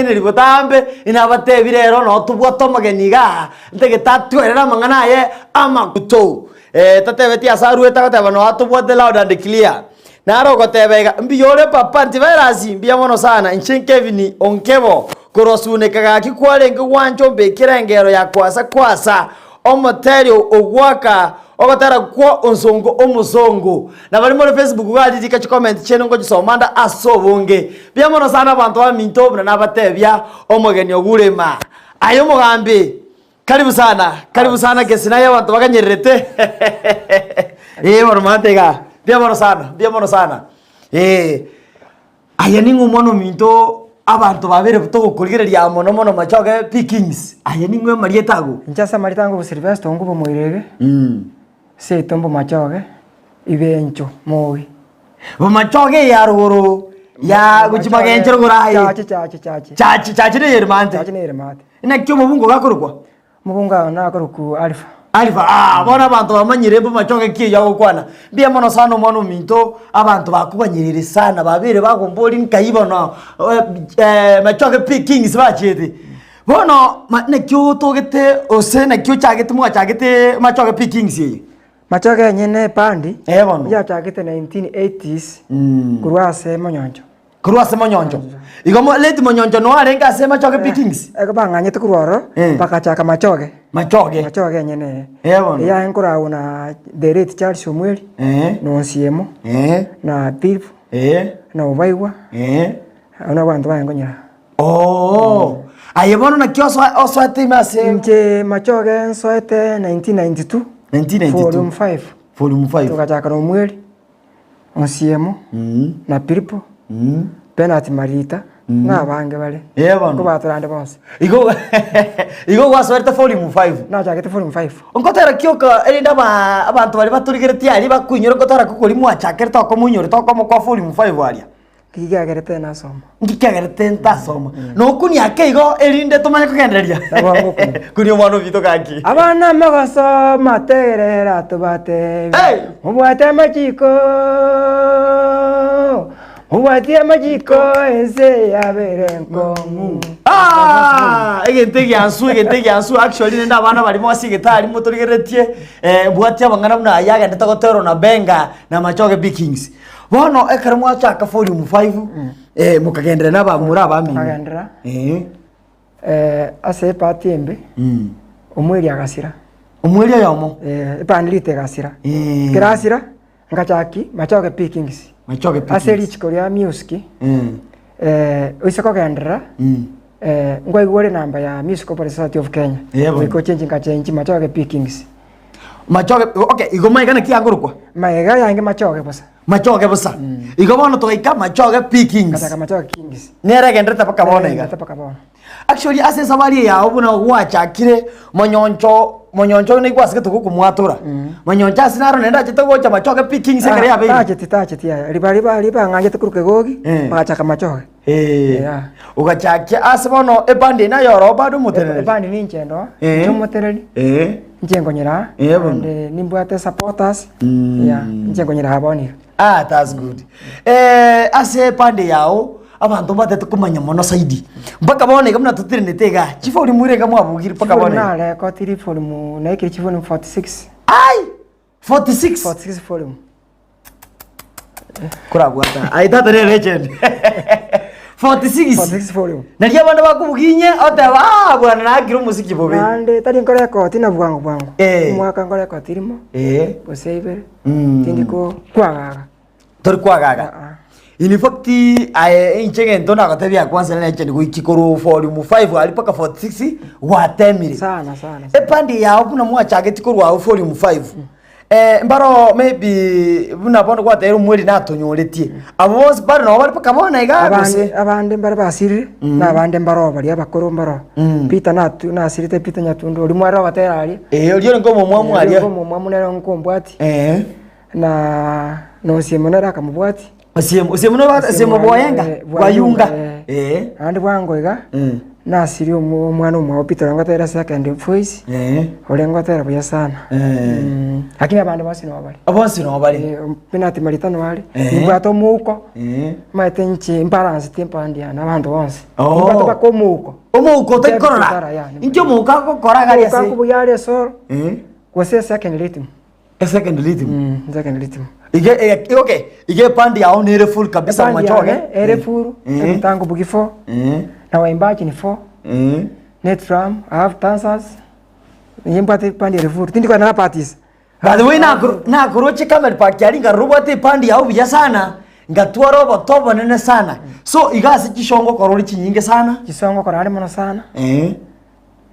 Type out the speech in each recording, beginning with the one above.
Nabairaneria botambe, inabatebi rero noo tobwate omogeni igaa, ntagete atwerere amang'ana aye amaguto. Eh, tatebeti ase aruete agoteba noo atobwate loud and clear. Naro ogoteba iga, mbuya ore papa antivirus, mbuya mono sana, inche Kevin Onkebo, korwa Suneka gaki kwarenge gwancha ombekere engero ya kwasa kwasa, omoteri ogwaka ogotera kwa onsongo omosongo. Na baria more Facebook iga ririka chicomment chiaino ngochisoma nde ase obonge. Mbuya mono sana abanto baminto buna nabatebia omogeni ogure imaa. Aye omogambi, karibu sana, karibu sana Gesina aye abanto baganyererete eh bono maate igaa. Mbuya mono sana, mbuya mono sana eh. Aye ning'o omwana ominto abanto babere togokorigereria mono mono machoge pickings aye ning'o amarieta ago? Inche ase amarieta ango Sylvester Ongubo Moirege, seito Mbomachoge, Ibencho Moi. Bomachoge eye arogoro ya gochia magencho rogoro aye. Chache chache chache. Chache chache neye ere maate. Chache neye ere maate. Naki omobungo gakorokwa? Omobungo oyo nakorokwa Alpha. Alpha, ah, bono abanto bamanyire Bomachoge ki eyio agokwana. Mbuya mono sana omwana ominto, abanto bakoganyerire sana babeire bagomboria nkai bono Machoge pickings bachiete. Bono ma naki otogete gose naki ochagete mwachagete Machoge pickings eye? Machoge enyene epandi Eh, bono. yachagete 1980s korwa ase monyoncho. Korwa ase monyoncho. Igo mo late monyoncho noo arenge ase Machoge pickings? Eko bang'anyete korwa ororo Eh. bagachaka Machoge. Machoge. Machoge enyene Eh, bono. Eyaye nkoragwa na the late Charles Omweri Eh. na Onsiemo Eh. na Philip Eh. na Obaigwa Eh. abwo nabwo abanto baye nkonyora. Oo. Aye bono naki osoa osoete ime ase Inche Machoge nsoete 1992 1992. volume 5 Volume 5. togachaka na Omweri, Onsiemo, na Pilipo, Bernard Marita, na abange bare. Eh, bono. Nkobatorande bonsi. Igo igo gwasoerete volume 5. Nachagete volume 5. Ngotera ki oka erinde aba abanto baria batorigeretie aria bakoinyora ngotera ki koria mwachakerete okomoinyorete okomo kwa volume 5 aria. Nki kiagerete nasoma? Nki kiagerete ntasoma? Nokunia ake igo erinde tomanye kogendereria. Nabo ngokunia. Kunia omwana obito gaki. Abana mogosoma tegerera tobatebi Hey! mobwate amachiko mobwate amachiko ense yabere enkong'u Ah, egento egiansu egento egiansu actually rende abana baria bonsi egetari motorigereretie eh, bwatia amang'ana buna ayio agendete goterwa na Benga na Machoge Big Kings. Bono ekero mwachaka volume 5 eh, mokagenderera na abamura abamino. Tokagenderera. Eh. Eh, ase epati embe Mm. omweri agasira Omweri oyomo. Eh, epandi rite egasira Eh. ekero asira ngachaki machoge pickings Machoge ase pickings. richiko ria music Mm. eh, oise kogenderera Mm. eh, nkwaigwa ore namba ya Music Cooperative Society of Kenya Eh, bono. goika ochenchi ngachenchi machoge pickings Machoge okay igo magega naki yangorokwa? Magega yange machoge bosa. Machoge bosa. Igo bono togaika machoge P Kings. Gachaka machoge Kings. Nere egenderete mpaka bono iga. Egenderete mpaka bono. Actually ase esabari eye yao buna gwachakire monyoncho monyoncho oyo naigwe asegete gokomwatora. Monyoncho ase naro naende achete gocha machoge P Kings ekero yabeire. Tacheti tacheti yaya. Riba riba ribang'anchete korwa kegogi Eh. bagachaka machoge. Eh. Yeah. Ogachakia ase bono ebandi eye naye oro bado omoteneneri. Ebandi ninche ndo, Eh. inche omoteneneri. Eh. Inche nkonyera Eh, bono. and nimbwate supporters yeah, inche nkonyera bono iga. Ah, that's good. Eh, ase epande yao abanto mbatete komanya mono zaidi mpaka bono iga buna totenenete iga chivolume ire iga mwabugire mpaka bono iga. Narekotiri volume naikire chivolume 46. Ai! 46 46 volume. Korabwata. Aye tata nere legend. 46. 46 volume. Nario abande bakobugia oteba ah bwana nakire omosiki bobe. Naende tari nkorekoti na bwango bwango. Eh. Omwaka nkorekoti rimo Eh. gose ibere. Mm. Tindi ko kwagaga. Tori kwagaga. Ah, ah. In fact aye inche egento nagotebia kwanza legend goiki korwa volume 5 aria mpaka 46 gwatemire. Sana sana. sana. Epandi yao buna mwachageti korwa agwo volume 5 eh, mbaro maybe buna bono gwateire omweri natonyoretie abo bonsi bado nabo bari mpaka bono iga Abande gose abande mbare basirire na abande mbaro baria abakoro mbaro. Mm. Peter natu nasirete Peter Nyatundu oria mware ogotera aria. Eh, oria orenge omomwamu aria Omomwamu nere nkombwati Eh. na na Osiemo nere akamobwati. Osiemo Osiemo no Osiemo bwayenga Eh, bwayunga eh. eh Naende bwango iga Mm. Nasirie omwana omwabo Peter oria ngotera second voice, Eh. oria ngotera buya sana. Eh. Mm, Lakini abande bonsi noo bare. Bonsi noo bare. Eh, Penati Marita noo are. Eh. Nimbwate omouko, Eh. omanyete inche mbalancete embandi yane abanto bonsi. Oh. Nimbwate mpaka omouko. Omouko David otaikorora. Kitara, yeah, Inki omouko agokora gari Omouko ase? akobuya are esoro, Eh. gose esecond rhythm. Esecond rhythm. Mm, second rhythm. Ige eh, okay, ige epandi yao nere full kabisa Ebandi machoge. yane ere full, Eh. ebitango bugi four, Eh. na waimbaji ni four. Eh. Ne drum, I have dancers. Inye mbwate ebandi ere full. Tindi kogenda na parties. By the way nakoroche Camel Park aria nkarora obwate epandi yao buya sana, ngatwara oboto obonene sana. So iga ase chisongo okora ore chinyinge sana. Chisongo okora are mono sana. Eh.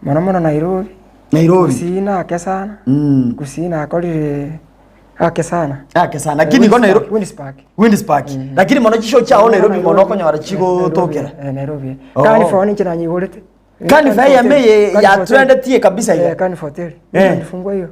Mono mono Nairobi. Nairobi. Gusii nake sana. Mm. Gusii nakorire ake sana. Ake sana. Lakini igo Nairobi. Winds Park. Winds Park. Lakini mono chishow chiao Nairobi mono okonyora chigotokera. Eh, Nairobi. Oh. Carnivore ninche nanyigorete. Carnivore eyemo eye yatrendetie kabisa iga. Eh, Carnivore Hotel. Eh. Ndifungwa hiyo.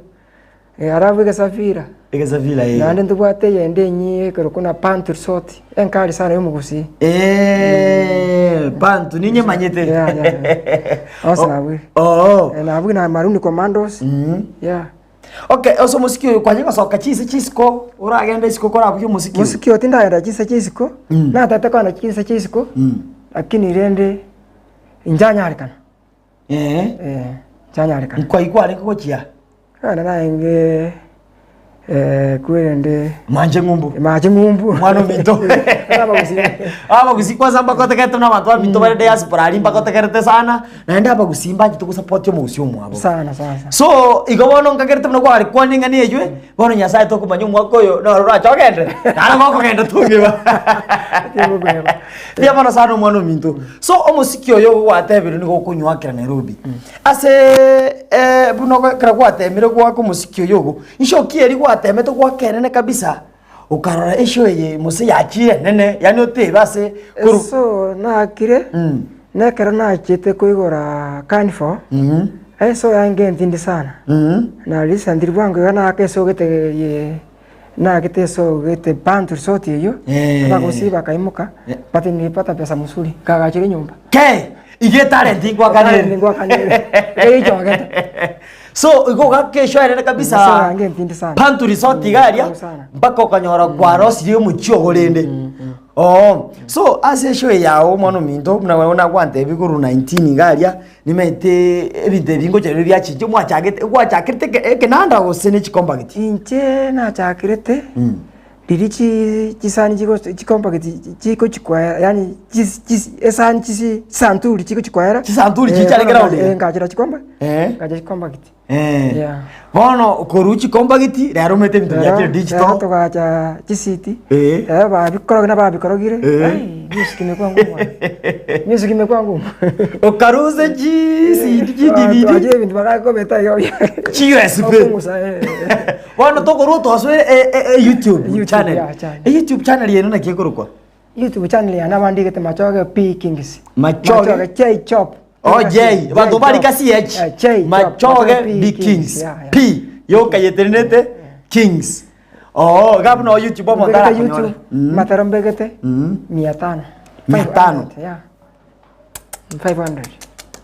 Eh, alafu egesafira. Egesafira eh. Naende ntobwate eyende enyia ekerokwa na Bantu Resort, enkari sana ya omogusii. Eh, Bantu ninyemanyete. Yeah, yeah, yeah. Onsi nabwire. Oo. Eh, nabwire na Maroon Commandos. Yeah. Okay, ase omosiki oyo kwanye gosoka chinse chisiko, oragende isiko korabugie omosiki oyo? Mosiki oyo tindagenda chinse chia isiko, natete kogenda chinse chia isiko, lakini rende inchanyarekana. Eh. Eh, nchanyarekana. Nkwai kwarenge gochia? Ekero narenge kwerende Manche ng'umbu. mache ng'umbu. Mwana ominto. Abagusii. Abagusii kwanza mbagotegerete buna abanto baminto bare diaspora aria mbagotegerete sana, naende abagusii mbanchete gosupport omogusii omwabo. Sana sana sana. So, igo bono nkagerete buna kwarikwania eng'ana eywe, bono Nyasaye tokomanya omwaka oyo noro orache ogende, naro gokogenda togeba. Timokweba. Mbuya mono sana omwana ominto. So omosiki oyo gwatebire nigo okonywakera Nairobi. Ase eh, buna ogo- ekero gwatemire goaka omosiki oyo ogo, nshoki eria gwatemete goaka enene kabisa, okarora eshow eye mose yachire enene, yaani otebe ase koru Eso naakire, na ekero nachete koigora Carnivore, eso yange entindi sana. Na recently bwango iga naaka esogete ye naagete esogete Bantu Resort eyio, Eh. abagusii bakaimoka, but nilipata pesa mzuri, nkagachera enyomba. Kei! Iga etalent Etalent ngwakanere. ngwakanere. Eichogete. So igo ogaka eshow enene kabisa. Eshow yange entindi sana. Bantu Resort iga aria, Mm, sana. mpaka okanyora kwarosirie omochie ogo rende. Oo, so ase eshow eye yago omwana ominto, buna wewe nagwantebia korwa 19 iga aria, nimaete ebinto ebi ngocha biria biachinchia mwachagete gwachakerete eke ekenanda gose ne chikombagiti? Inche nachakerete, riria chi chisani chigo chikombagiti chigochikoera yaani chis chis esani chisi chisanturi chigochikoera, Chisanturi chichare bono ground iga? ngachera chikomba Eh. ngachera chikombagiti. Eh. Yeah. Bono korwa chikombagiti rero omanyete ebinto Rero biachire rero digital. togacha chisiti, Eh. rero babikorogire na babikorogire, Eh. ai music imekuwa ngumu bwana. Music imekuwa ngumu. Okarusa chi CD chi DVD. Twachire ebinto bagakobeta iga buya. Chi USB. Okong'usa, eh. Bono tokorwa twasoe e- e- e YouTube YouTube, channel. yeah, channel. E YouTube channel yene naki ekorokwa? YouTube channel yane abandigete Machoge P Kings. Machoge. J Chop. Oh, J. Banto barika CH. Eh, J Chop. Machoge P B Kings. Yeah, yeah. P. Yokayetenenete Kings. Oh, iga buna o YouTube omonto Mbegete arakonyore. YouTube, mataro mbegete mia tano. Mia tano. 500, Yeah. 500.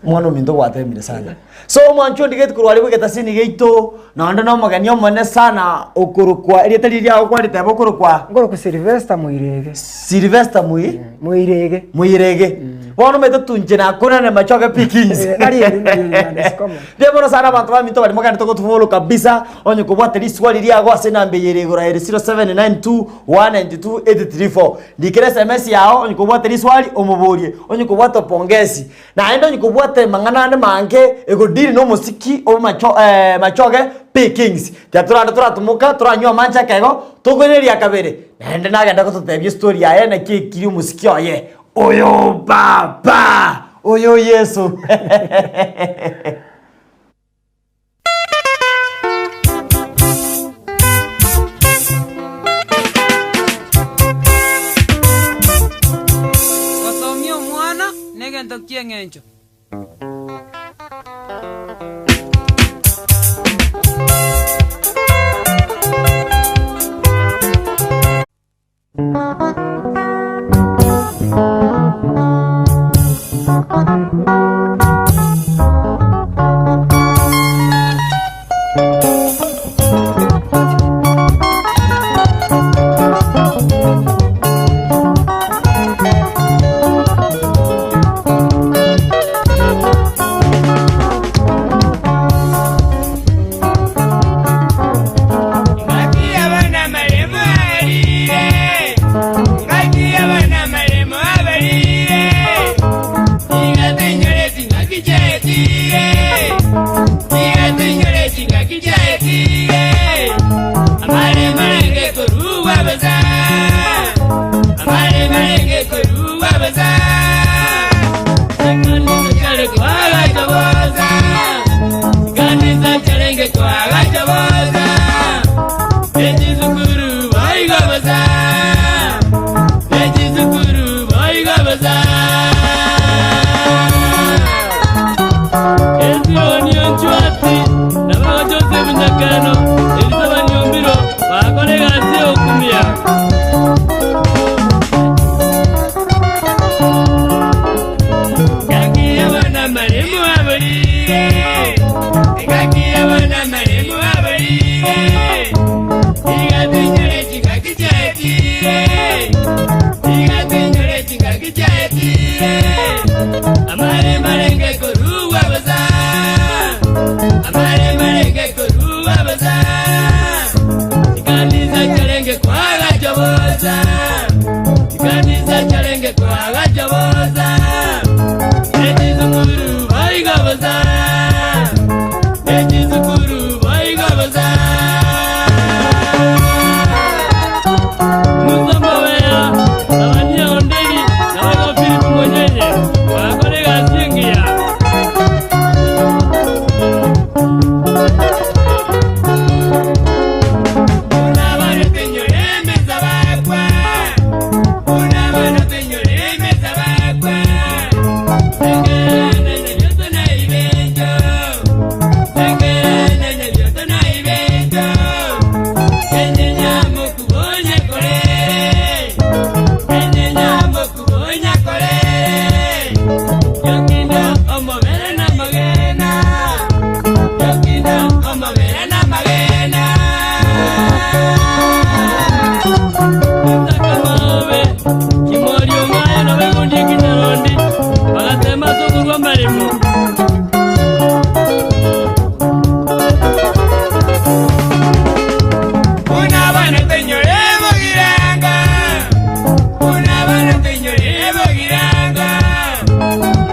Omwana ominto gwatemire sana. So omwancho ondigeti korwa aria bwegetasini giaito, naende na omogeni omonene sana okorokwa erieta riria riago kwariteba okorokwa Ngoroku Sylvester Muirege. Sylvester Mui Muirege. Muirege. Bono omanyete tunche nakonane machoge pi kings. Eh, nari eri, nari eri, nari sikomo. Mbuya mono sana abanto baminto baria mogenderete gotufollow kabisa, onye kobwate riswali riago ase enamba eye ere igoro ere 0792 192 834. Ndikera SMS yao onye kobwate riswali omoborie, onye kobwate pongezi. Naende onye kobwate amang'ana ande mange egodili na omosiki o macho machoge pi kings. Tiga torande toratomoka toranywe amache akego tokoireria kabere naende nagenda gototebia estory yaye naki ekiri omosiki oye oyo baba oyo Yeso. Gosomia omwana negento ki'engencho. Ngaki abana amaremo arire, ngaki abana amaremo abarire, tiga toinyore chingaki chiaetire, tiga toinyore chingaki chiaetire, amaremo arenge korugwa bosa, amaremo arenge korugwa bosa, ekanisa kiare koagacha bosa, ekanisa kiarenge koagacha bosa. Echizukuru boigo bosa, echizukuru boigo bosa. Esioni Onchwati na bago Joseph Nyakano, Elizabeth Nyombiro bakora egasi y'ogokumia. Ngaki abana amaremo aborire, ngaki abana amaremo aborire, tiga toinyore chingaki chiaetire, tiga toinyore chingaki chiaetire, amaremo arenge korugwa bosa, amaremo arenge korugwa bosa, chikanisa chiarenge koagacha bosa, chikanisa chiarenge koagacha bosa. Echizukuru boigo bosa, echizukuru boigo bosa. Musa Mawea, Sabania Onderi, na Wego Philip Monyenye, bakora egasi engiya. Una bana tenyore emesa bakwa, una bana tenyore emesa bakwa. Tengerana na byoto na ibento, tengerana na byoto na ibento. Enye nyamo kubonya korere, enye nyamo kubonya korere. Yokinda omobere na magena, yokinda omobere na magena. Maobe, Kimorio ng'ayo na begundi ekinyarondi, bagatema ase okorwa amaremo. Una bana tenyore bogiranga, una bana tenyore bogiranga.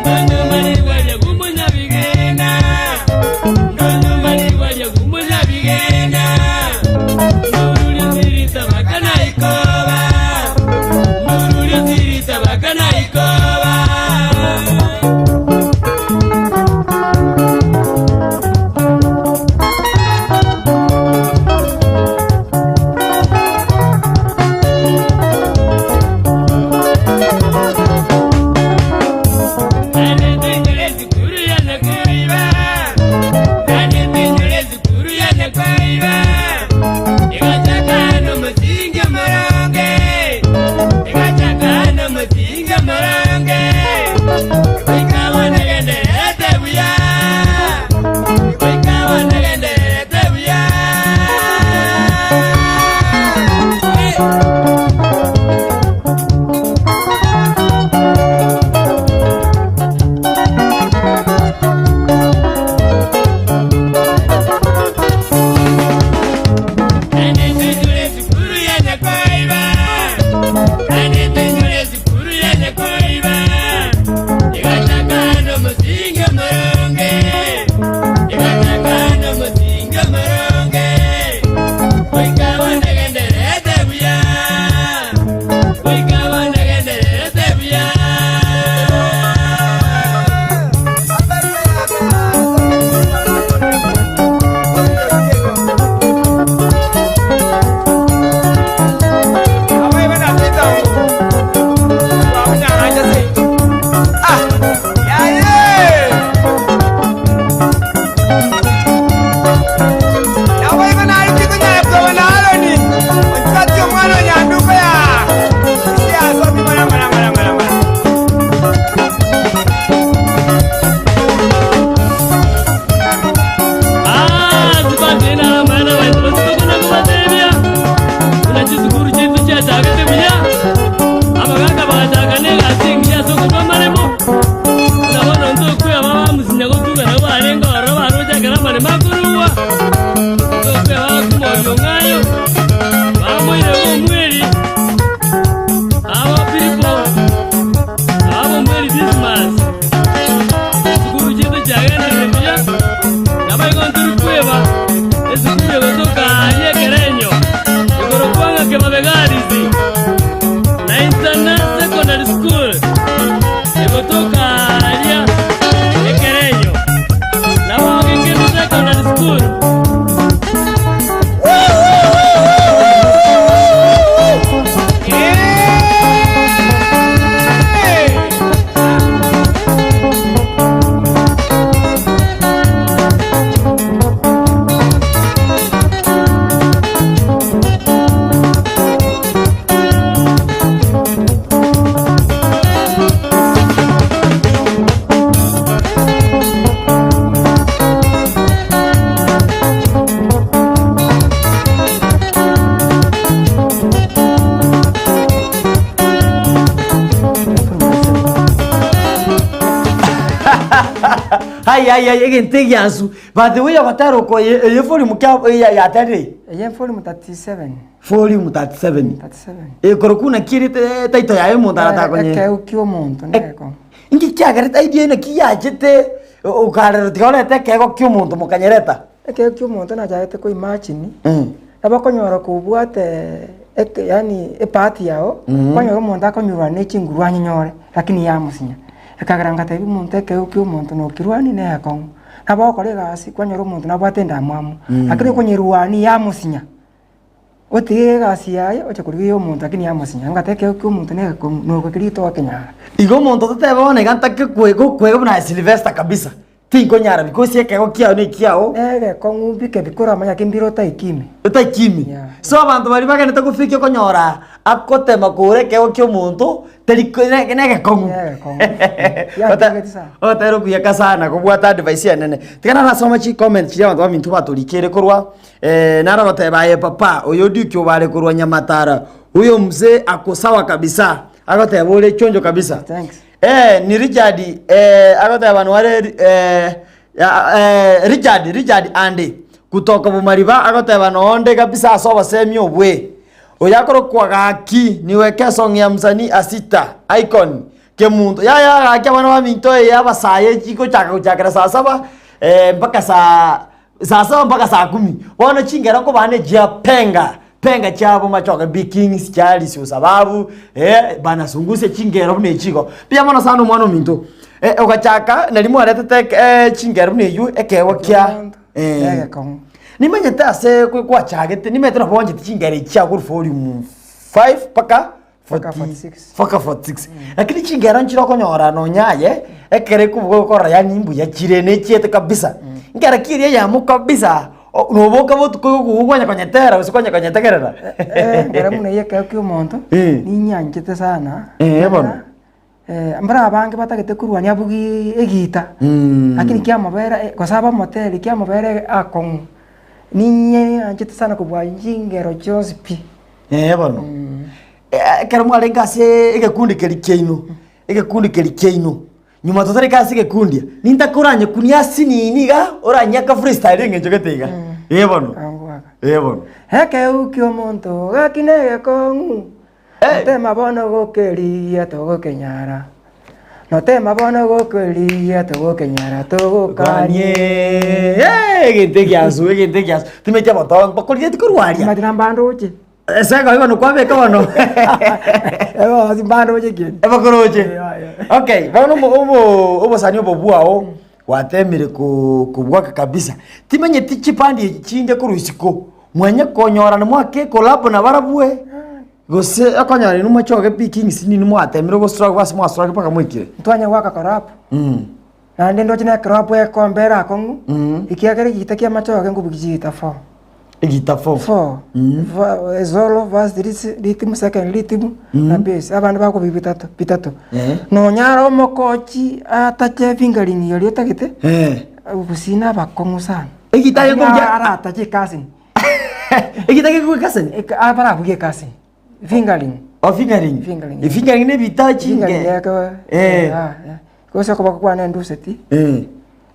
Ndondo marigwa ya gumunya bigenda, ndondo marigwa ya gumunya bigenda. Nururi zirita bakana ikoba, nururi zirita bakana ikoba. Ai ai ai egento egiansu. By the way ogotera oko eye eye volume ki abo ya yaterire eye? Eye volume 37. Volume 37. 37. Ekorokwa naki erite etitle yaye omonto aratakonye? Ekeu kia omonto negekong'u. Inki kiagerete idea naki yachete okarera tiga orete ekeegwa kia omonto mokanyereta? Ekeo kia omonto nachagete ko imagine, nabo okonyora kobwate eke yaani ebahati yao, kwanyora omonto akonyurwa ne chinguru anyenyore, lakini yamosinye. Ekagera ngatebia omonto ekeo kia omonto nokirwanie na egekong'u. Nabo ogokora egasi kwanyora omonto nabwate endamwamu, lakini okonyerwania yamosinya, otige egasi yaye oche korigia eya omonto lakini yamosinya. Ngateba ekeo kia omonto na egekong'u nogokeria tokenyara. Igo omonto totebe bono iga ntake kwe gokwega buna aye Sylvester kabisa. Tinkonyara because ekeegwa kiao nekiao. Negekong'u mbike bikoramanya ki mbire otaikimi. Otaikimi. Yeah. So abanto baria bagenete gofikia okonyora agotema kogora ekeegwa kia omonto teri ko ne negekong'u. Negekong'u. Yatengeti sana. Ogotera okuyaka sana kobwate advice enene. Tiga narasome chicomments chiria abanto baminto batorikere korwa naro ogoteba aye papa oyo Duke obare korwa Nyamatara, huyo mzee ako sawa kabisa, agoteba ore chonjo kabisa. Thanks. Eh, ni Richard eh, agoteba nware eh, ya, eh, Richard Richard ande kutoka Bomariba agoteba noonde kabisa ase obosemi obwe oyo akorokwa gaki niweke esong ya msanii Asita Icon Kemunto yaya gaki abana baminto eye abasaye chigochaka gochakera saa saba eh, mpaka saa Saa saba mpaka saa kumi. Bono chingero nkobana echia penga, penga chiabo machoge Big Kings, Charles Osababu, eh, bana Sungusia chingero buna echi igo. Mbuya mono sana omwana ominto. Eh, ogachaka nari mwaretete eke eh, chingero buna eywo ekeegwa kia Omonto, eh. egekong'u. Nimanyete ase kwe kwachagete, nimanyete nabo oanchete chingero echi chia korwa volume 5 mpaka Mpaka 46. mpaka 46 lakini chingero nchire okonyora nonya aye ekero ekobuga okorora yaani mbuya chire nechiete kabisa nkera ki eria eyemo kabisa o- noboka botuko igo kwanya konyetera gose kwanya konyetegerera Eh, nkera buna eyio ekero kia omonto, Eh. ninyanchete sana. Eh, bono. Eh, mbare abange batagete korwania abugie egita, Mm. lakini kiamobera eh, gose abamoteri kiamobera akong'u, ninyeanchete sana kobua chingero chionsi pi. Ee bono, ekero mwarenge ase egekundi keria kiaino, egekundi keria kiaino, nyuma totareka ase egekundi, nintake oranyekunie asinini iga, oranyiaka freestyle eng'encho gete iga. Ee bono, Angwaka. ee bono. Ekeu ki'omonto gaki negekong'u, notema bono gokerigia togokenyara, notema bono gokerigia togokenyara togokanie. Kwanie egento egiansu egento egiansu timeti abanto bakorigeti korwa aria Timati na mbandoche. Ase ekobi bono kwabeka bono Ebosi mbandoche keri. Ebakoroche Yeah, yeah. okay bono omo obo obosani obo bwao gwatemire ko kobwaka kabisa timanyeti chipandi echi chinde korwa isiko mwanye konyorana mwake ecollabo nabarabwe gose okonyora inwe mwachoge pi kings ninwe mwatemire gostruggle ase mwastruggle mpaka mwaikire. Ntwanya goaka collab. Naende ndoche na ekeroapo ekombe ere akong'u, ekiagera egita ki'amachoge nkobugia chigita four. Egita four. Four. Va- Solo, verse, ris- rhythm, second rhythm, na bass. Abande bakobugia bitato bitato. Eh. Nonyare omokochi atache fingering eria otagete, Eh. gusii na abakong'u sana. Egita Lakini gekobugia- aratache ekasini. Egita gekobugia ekasini? Eka- abarabugie ekasini. Fingering. Oh, fingering. Fingering, E fingering ne ebita Fingering chinge. yake. Eh. Ah, eh. Gose okoboko kwane nduseti. Eh.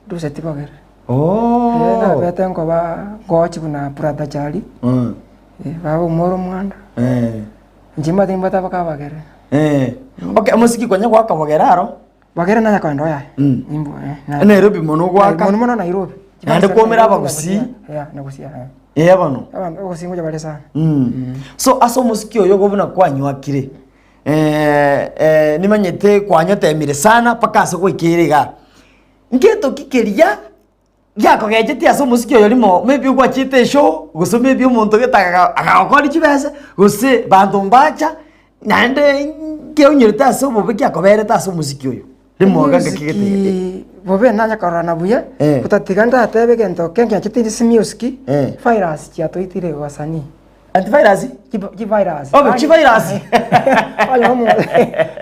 Nduseti bogere. Oh. Eh, nabete nkoba ngochi buna brother Charlie. Mm. Eh, baba omoro omwanda. Eh. Inche mbate nimbwate abakabagere. Eh. Okay, omosiki konya gwaka bogere aro. Bogere nanya kogenda oyaye. Mm. Nimbu, eh, na- Nairobi mono gwaka. Mono mono Nairobi. Naende kwomera abagusii. Yeah, nagusia. Eh. Eh bono. Abanto abagusii ngocha bare sana. Mm. So ase omosiki oyo igo buna kwanywakire eh, eh, nimanyete kwanyotemire sana mpaka ase gwaikeire igaa. Ngento ki keria giakogechetie ase omosiki oyo rimo maybe gwachiete eshow gose maybe omonto gete aga agagokoria chibesa gose banto mbacha naende nkeonyerete ase obobe kiakoberete ase omosiki oyo. Rimo iga ngaki gete Music bobe nanye kororana buya, Eh. gotatiga ndatebe egento kenge nkianchete ase music, Eh. virus chiatoitire wasanii. Antivirus? Chi- chivirus. Obe, chivirus. Onye omo-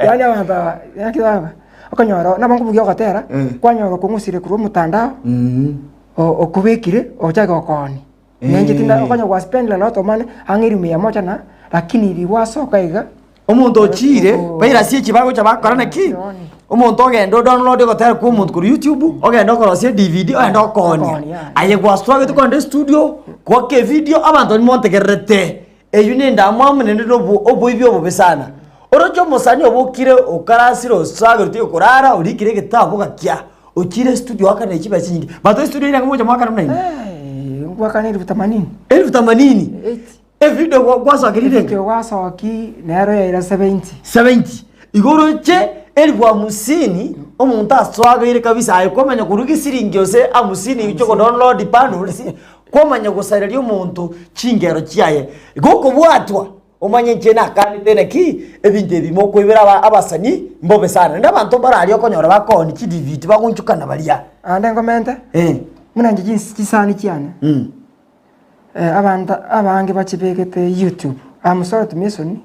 yaani abanto aba, naki baba, okonyora nabo nkobugia ogotera, Eh. kwanyora okong'usire korwa omotandao, Mm. o- okobekire, ochake gokooni. Nenche tinda Eh. okonya gwa spend a lot of money, ang'e elimu mia moja na, lakini rigwasoka iga, Omonto ochiire, Oh. virus echi bagocha bakora naki? Chioni. Omonto ogende odownload ogotera kwa omonto korwa YouTube, ogende okorosia edvd, ogende okoonia. Okoonia. Aye gwastrugete kogenda estudio, goaka evideo, abanto baria montegererete, eywo na endamwamu naende na obo oboibi obobe sana. Oroche omosani obokire okarasire osagerete okorara orikire egetabu ogakia, ochire estudio oakanire chibesa chinyinge. But estudio eywo nabo mogocha moakane buna inwe? Ngwakana elfu themanini. Elfu themanini? Eighty. Evideo gwa- gwasokerire Evideo enka? gwasoki nero yaira 70. 70. Igo oroche elfu hamsini omonto asoageire kabisa aye kwamanya korwa gesiringi gose hamsini oche godownload bundles kwamanya gosareria omonto chingero chiaye. Igo okobwatwa omanye inche nakanete naki ebinto ebi mokoibera aba abasani mbobe sana. Naende abanto mbare aria okonyora bakooni chidvd bagoonchokana baria. Ande nkomente, Eh. buna inche chins chisani chiane. Abanto abange bachibegete YouTube, I'm sorry to mention,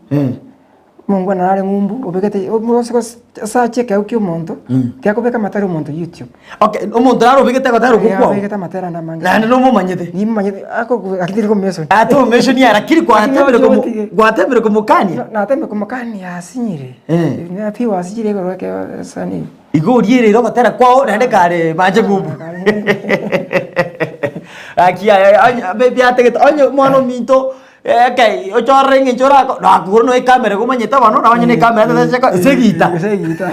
omongwana nare ng'umbu obegete gose gose search ekeegwa kia omonto, tiakobeka amatera omonto YouTube. Okay, omonto nare obegete agotera okwo Eh, kwao? abegete amatera ande amange. Naende nomomanyete? Nimomanyete, ako lakini tiri komention. Ah, tomention yaye lakini gwatemire komo Lakini gwatemire komokania? Natemire komokania asinyire, pi wasinyire igoro ekero esani. Igo oriereire ogotera kwao naende kare manche ng'umbu. Gaki yaya onye biatagete onye omwana ominto okay ochorere eng'encho orako nakogora noe ekamera igo omanyete bono na onye na ekamera tatachaka ase egita. Ase egita.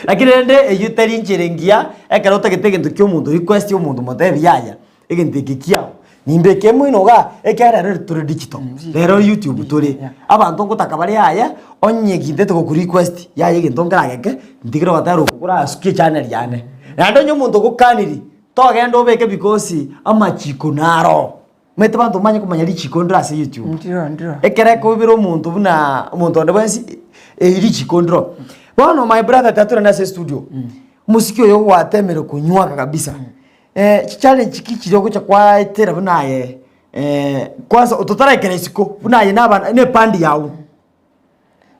Lakini rende eywo tari enchera engiya ekero otagete egento kia omonto request omonto motebi yaya. Egento eke kiao, nimbeke moino igaa, ekiagera rero tore digital, rero YouTube tore, abanto ngotaka bare yaya, onye gintete goku request, yaya egento nkerageke, ntigere gotera oko korasukie echannel yane. Naende onye omonto ogokaniri, togenda obeke because amachiko naro. Omanyete abanto mbanye komanya richiko ndire ase YouTube. Ndiro ndiro. Ekero ekoibera omonto buna omonto onde bwensi, eri richiko ndiro. Bono my brother tiga torende ase estudio, omosiki oyo gwatemire konywaka kabisa. Chichallenge ki chiria ogocha kwaetera buna aye kwanza totaraikera isiko buna aye na abana na epandi yago.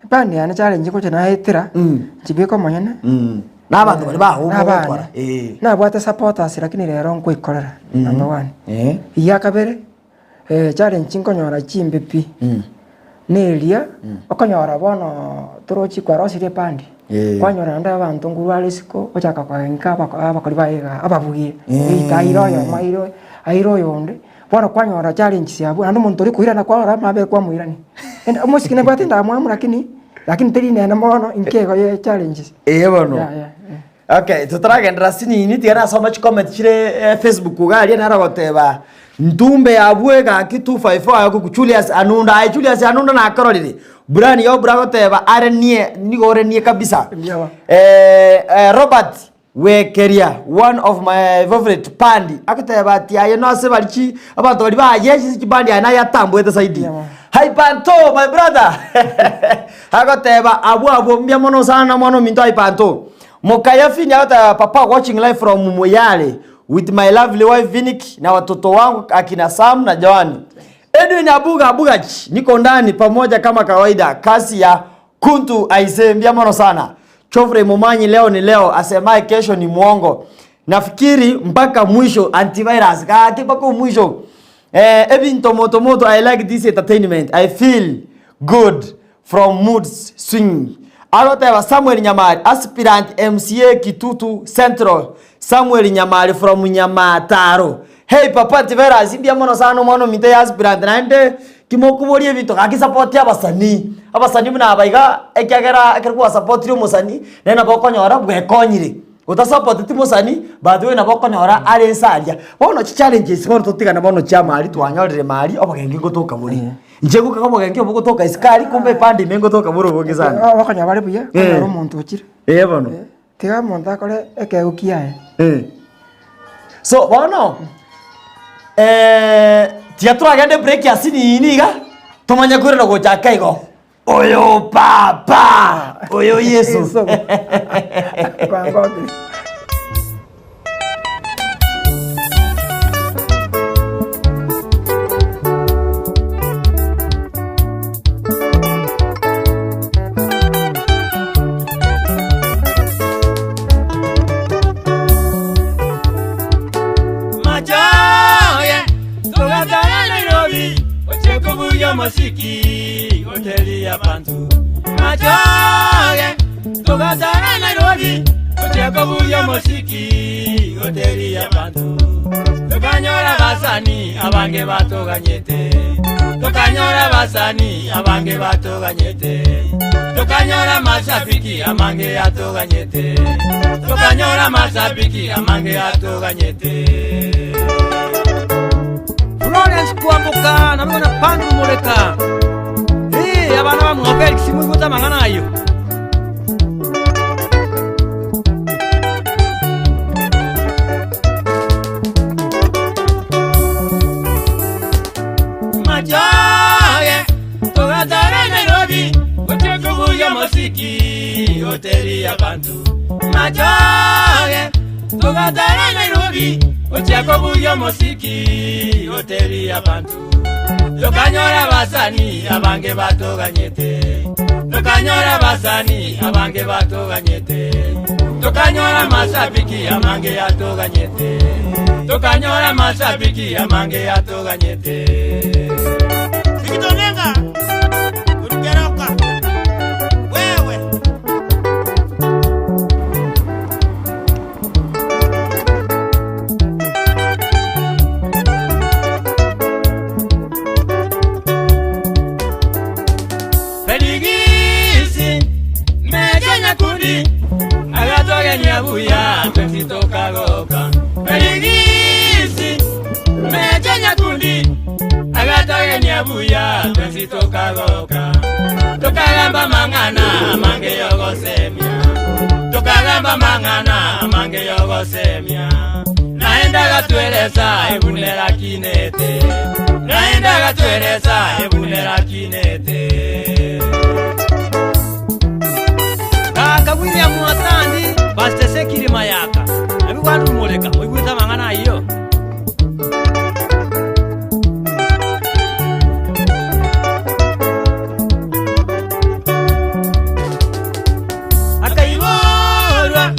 Epandi yane challenge ngocha naetera, nchibeke omonyene, Na abanto baria bago na abana. mogotwara eh. Nabwate supporters lakini rero nkoikorera, number one. Egia kabere, challenge nkonyora chimbe pi, neria, okonyora bono torochi kwarosirie epandi. Kwanyora naende abanto nkorwa are isiko gochaka koenka abako abakori baye iga ababugie, eita aire oyomo aire oyo aire oyonde, bono kwanyora challenges abwo naende omonto oria koirana kwarora amabe kwamoirania. Ende omosike nabwate endamwamu lakini, lakini teri nene mono inke igo ye challenges. Eeh bono. Yeah, yeah, eh. Okay, totaragenderera asinini tiga nasoma chicomment chire Facebook iga aria naro goteba Ntumbe abwo egaki 254 aye okoku Julius Anunda aye Julius Anunda nakororire Brian Yobra agoteba are nie nigo ore nie kabisa Mbiaba. eh, eh, Robert Wekeria one of my favorite pandi agoteba ati aye nase bari chi abanto bari baye chise chibandi aye naye atamboete zaidi Mbiaba. Hypanto my brother agoteba abwo abwo mbuya mono sana mwana ominto Hypanto Mokaya Fini agoteba papa watching live from Moyale With my lovely wife Vinick na watoto wangu akina Sam na Joan. Edwin Abuga Abugach niko ndani pamoja kama kawaida. Kasi ya kuntu aisee mbia mono sana. Chofrey Momanyi leo ni leo, asemaye kesho ni mwongo. Nafikiri mpaka mwisho antivirus. Kaki mpaka mwisho. Eh, ebinto moto moto I like this entertainment. I feel good from moods swing. Agoteba Samuel Nyamari aspirant MCA Kitutu Central Samuel Nyamari from Nyamataro. Hey papa Antivirus mbuya mono sana omwana ominto ya aspirant naende kimokoboria ebinto gaki support abasanii. Abasanii buna aba iga ekiagera ekero gwasapotire omosanii nere nabo okonyora bwekonyire. Otasapoteti mosani but we nabo okonyora are ense aria. Bono chichallenges bono totigane bono chia mari twanyorire mari obogenge ngotoka bore. Inche ngokaga obogenge obo gotoka isiko aria kumbe epande ime ngotoka bore obonge sana. Okonyora bare buya, okonyora omonto ochire. Eh bono. Tiga omonto akore ekeegwa kiaye. So bono, tiga toragende break ase nini iga, tomanye koirana gochaka igo. Oyo papa, oyo Yeso. Yeso. Kwangokire. Machoge, togatara Nairobi, oche kobugia omosiki, hoteli ya Bantu. Machoge, Togatara Nairobi gochia kobugia omosiki goteria abanto. Tokanyora abasani abange batoganyete. Tokanyora abasani abange batoganyete. Tokanyora amashabiki amange atoganyete. Tokanyora amashabiki amange atoganyete. Florence Kwamboka na mwana Pandru Moleka. Eh, abana ba mwa Felix mwigute amang'ana ayo. Machoge togatara Nairobi gochia kobugia omosiki hoteli y'abantu. Machoge togatara Nairobi gochia kobugia omosiki hoteli y'abantu. Tokanyora abasani abange batoganyete. Tokanyora abasani abange batoganyete. Tokanyora amashabiki amange yatoganyete. Tokanyora amashabiki amange yatoganyete. Nikitonenga urukeroka wewe. Feligisi meja nyakundi agatogenia buya twensi tokagoka. Feligisi meja nyakundi agatogenia buya twensi tokagoka. Tokagamba mang'ana amange yogosemia. Tokagamba mang'ana amange yogosemia. Naenda gatweresa ebunera kinete. Naenda gatweresa ebunera kinete. Kaka William Watandi, Pastor Sekiri Mayaka. Nabi Andrew Moleka, mwigute amang'ana ayo. Akaiborwa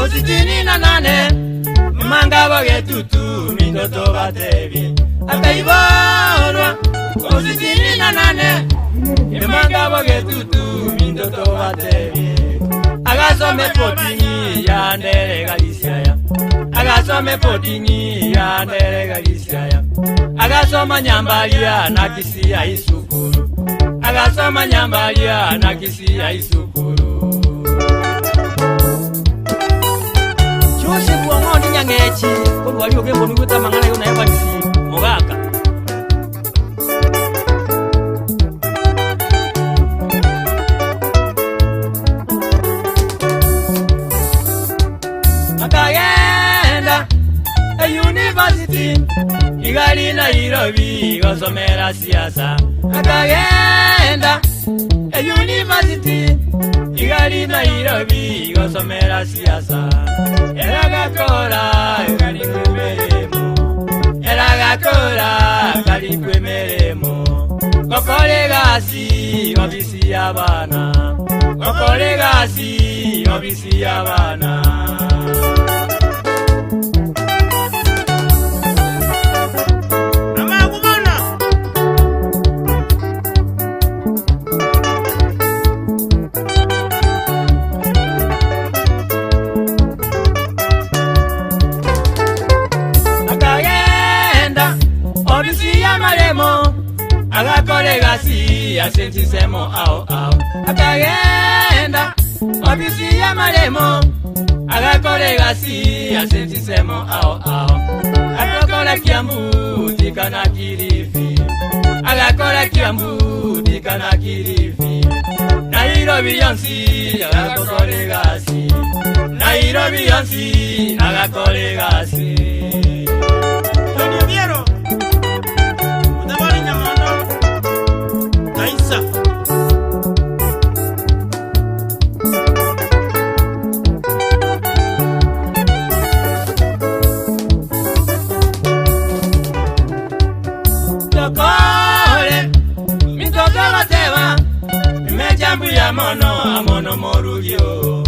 ositini na nane mangabo getutu mindoto batebie. Akaiborwa ositini na nane mangabo getutu mindoto batebie. Agasome potini ya ndere galisiaya. Agasome potini ya ndere galisiaya. Agasoma nyambalia na kisia isukuru. Agasoma nyambalia na kisia isukuru. Joseph Wang'ondi Nyang'echi, korwa rioge mwigute amang'ana ayo na Evans Mogaka. Akagenda e university igali Nairobi gosomera siasa. Akagenda e university igali Nairobi gosomera siasa. Eragakora kali kwemeremo. Eragakora kali kwemeremo. Gokore gasi obisi y'abana. Gokore gasi obisi y'abana. Amagumana Akagenda obisi y'amaremo agakore gasi asentisemo ao ao. Akagenda obisi y'amaremo agakore gasi asentisemo ao ao. Agakora Kiambu tikana Kilifi. Agakora Kiambu tikana Kilifi. Nairobi yonsi agakore gasi. Nairobi yonsi agakore gasi. Tony Obiero Utabali Nyamondo Kaisa. Tokore mitoto bateba imechambuya mono amono morugio.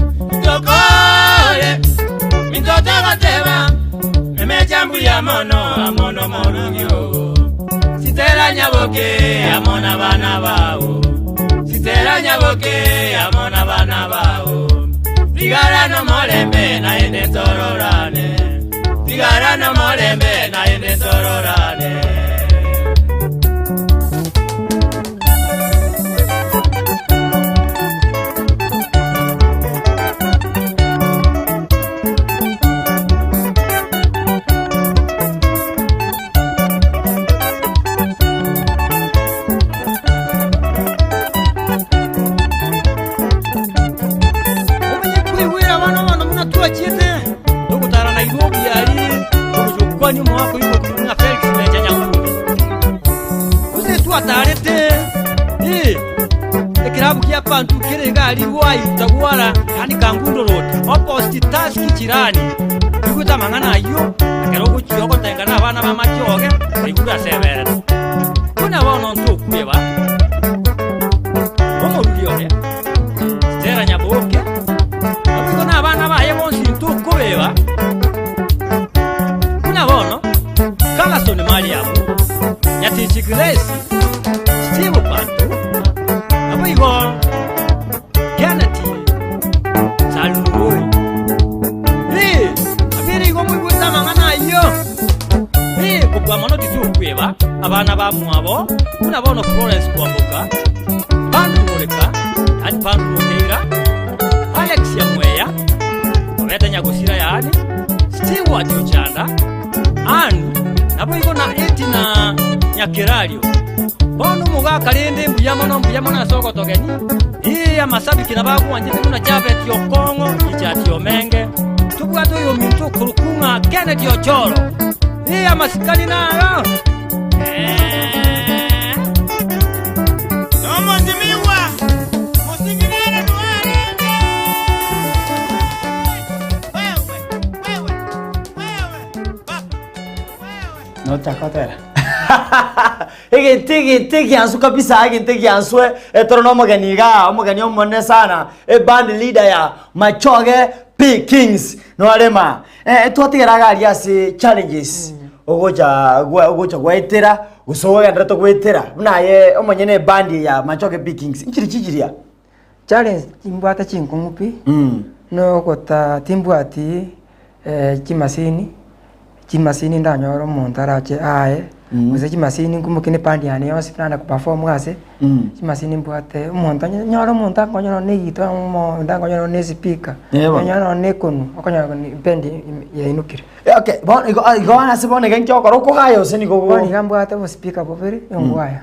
Tokore mitoto bateba imechambuya mono amono morugio. Sitera nyaboke amona bana bao. Stella Nyaboke amo nabana bao. Tigara nomorembe naende ntororane. Tigara nomorembe naende ntororane. Omenye koigwera abana bono buna twachiete togotara Nairobi aria togochia gokwania omogaka oyio okorokwa ng'a Felix Mecha Nyakundi. Gose twatarete eh, ekerabu kia Bantu kere iga aria gwaita gwara yaani Kangundo Road opposite Tuskys jirani. Oigwete amang'ana ayio ekero ogochia ogotenga na abana b'amachoge baigure ase eberete. Buna bono ntokweba omoruri oria Stella Nyaboke, naboigo na abana baye bonsi ntokobeba. Buna bono Carlson Mariamu, Nyatichi Grace, Steve Bantu, naboigo Kenneth Saluoi. Ee, abere igo moigwete amang'ana ayio. Ee, kobua mono titokweba abana bamwabo, buna bono Florence Kwamboka, Andrew Moreka, yaani Andrew Mokeira, Alex Nyamweya, obete nyagosira yaani, Stewart Ochanda, Ann, naboigo na Edna Nyakerario. Bono omogaka rende mbuya mono mbuya mono ase ogotogenia, ee amasabiki nabagwanchete buna Jabeti Okong'o, Richard Omenge, tobwate oyominto okorokwa ng'a Kennedy Ochoro, ee amasikani naro. Ee. Nomosimiwa, mosimi nere noarenge. Wewe, wewe, wewe, baba, wewe. Nochaka gotera egento egento egiansu kabisa egento egiansu etoro na omogeni igaa omogeni omonene sana eband leader ya Machoge P Kings norema eh twatigera iga aria ase challenges ogocha gwa ogocha gwaetera gose ogenderete goetera buna aye omonyene eband eye ya Machoge P Kings nchiri chichiria? Challenge timbwate chinkong'u pi, nogota timbwati chimasini, chimasini ndanyore omonto arache aye, gose chimasini nkomokia ne eband yane yonsi nande koperform ase, chimasini mbwate omonto onye nyore omonto akonye nonye na egita omonto akonye nonye na espeaker, onye nonye na ekonu, okonyora ebendi yainokire. Okay, bono igo igo ase bono iga inki ogokora okogaya gose nigo Bono iga mbwate obospeaker bobere, engwaya.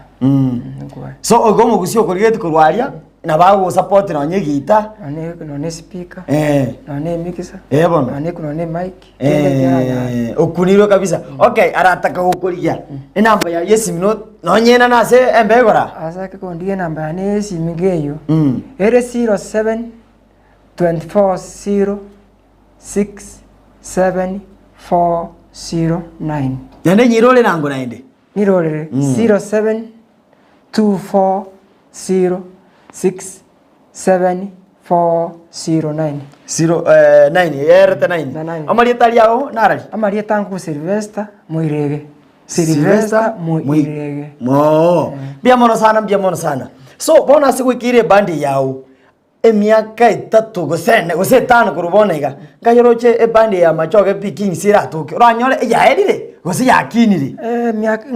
So igo omogusi okorigetie korwa aria, nabo agogosupport nonye egita. Nonye nonye espeaker, Eh. nonye emixer, Eh, bono. nonye nonye emic, kende ekeranyare. Eh, okunirwe kabisa. Okay, arataka gokorigia enamba ya yesimi no nonye ena nase embegora. Ase ake kondigia enamba yane ya esimi iga eywo, Mm. ere 07 24 0 6 7 4 0 9. Naende nyira ore nango naende. Nirorere 0724067409. Zero, eh, nine, yerete nine. Na nine. Amarieta aria ao narari? Amarieta ango Sylvester Moirege. Sylvester Moirege. Mo. Mbuya mono sana, mbuya mono sana. So, bono ase goikeire ebandi yao, Emiaka etato gose ene gose etano korwa bono iga, nkayeroche ebandi ya Machoge P Kings eratoke, oranyore eyaerire gose yakinire. Emiaka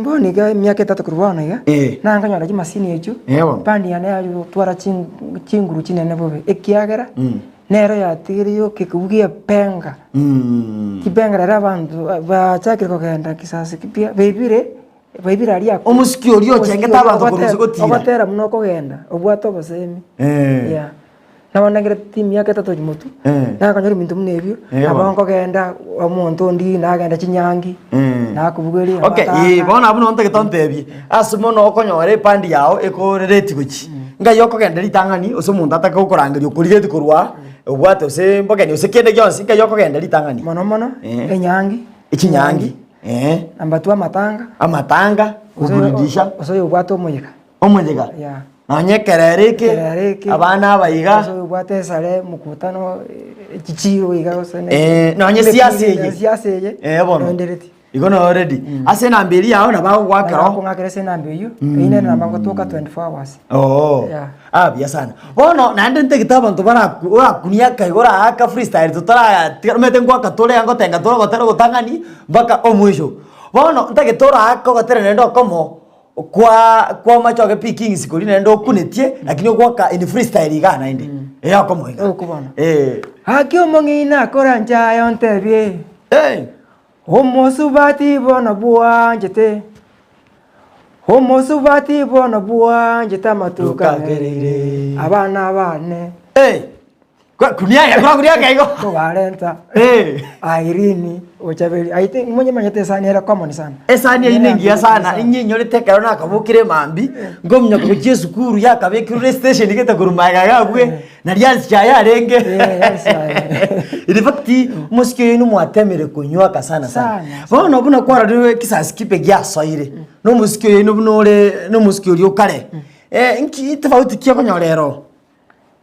bono iga emiaka etato korwa bono iga, Eh. na nkanyora chimasini echio, Eh, bono. ebandi yane yagotwara chin chinguru chinene bobe, ekiagera, nero yatigeire yoka ekobugia epenga, chipenga rero abanto bachakire kogenda kisasi kipya, baibire. Baibire aria akwo. Omosiki oria ochengete abanto korwa gose gotira. Ogotera buna okogenda, obwate obosemi. Eh. Yeah. Nabo ndangerete emiaka etato motu, Eh. nakonyora ebinto buna ebio, Eh, nabo bono. nkogenda omonto onde nagenda chinyangi, Mm. nakobugeria Okay, amatanga. eh, bono abwo nonye ntagete ontebie, ase mono okonyora epandi yao ekorereti gochia, ngai okogenda ritang'ani ase omonto atake gokorangeria okorigeti korwa obwate gose mbogeni gose kende gionsi, ngai okogenda ritang'ani. Mono mono, Eh. enyangi. Echinyangi, eh. Namba two amatanga. Amatanga, koburudisha. Gose oyobwate omoyega. Omoyega. Yeah. Nonye ekerero eke, Ekerero eke. abana aba iga. Gose oyobwate esare mokutano, echichiro iga gose ne. Eh, nonye siasa eye. Siasa eye. Eh, bono. Nondereti. Igo noo ready. Ase enamba eria yao nabo agogoakera oo. Akong'akera ase enamba eyio, eyio nere enamba ngotoka 24 hours. Oo. Yeah. Ah, buya sana. Bono naende ntagete abanto baraku orakunia akaigo oraaka freestyle totaratiga omanyete ngoaka tore iga ngotenga tore ogotera ogotang'ani mpaka omwisho. Bono ntagete oraake ogotera naende okomo kwa kwa Machoge P Kings koria naende okunetie lakini ogoaka in freestyle igaa naende. Eh okomo iga. Oko bono. Eh. Gaki omong'ina akoranche aye ontebie. Eh. Omosubati bono bwanchete, omosubati bono bwanchete amatuko agereire abana bane. Eh, kwa- kunia ya kwa kunia kaigo. Kobarenta Eh. Irene Ochaberi. I think monyemanyete esani ere common sana. Esani eyio nengiya sana, inye-inyorete ekero nakabokire mambia, nkominyoka gochia esukuru yakabekirwe estation gete korwa magega iga abwe, Naria ansi aye arenge. Eh, ansi aye. In fact, omosike oyo inwe mwatemire konywaka sana sana. Sana, Bono buna kwarorire ekisasi kibe giasoire, na omosike oyo inwe buna ore na omosike oria o kare, eh, nki tofauti ki okonyora ero?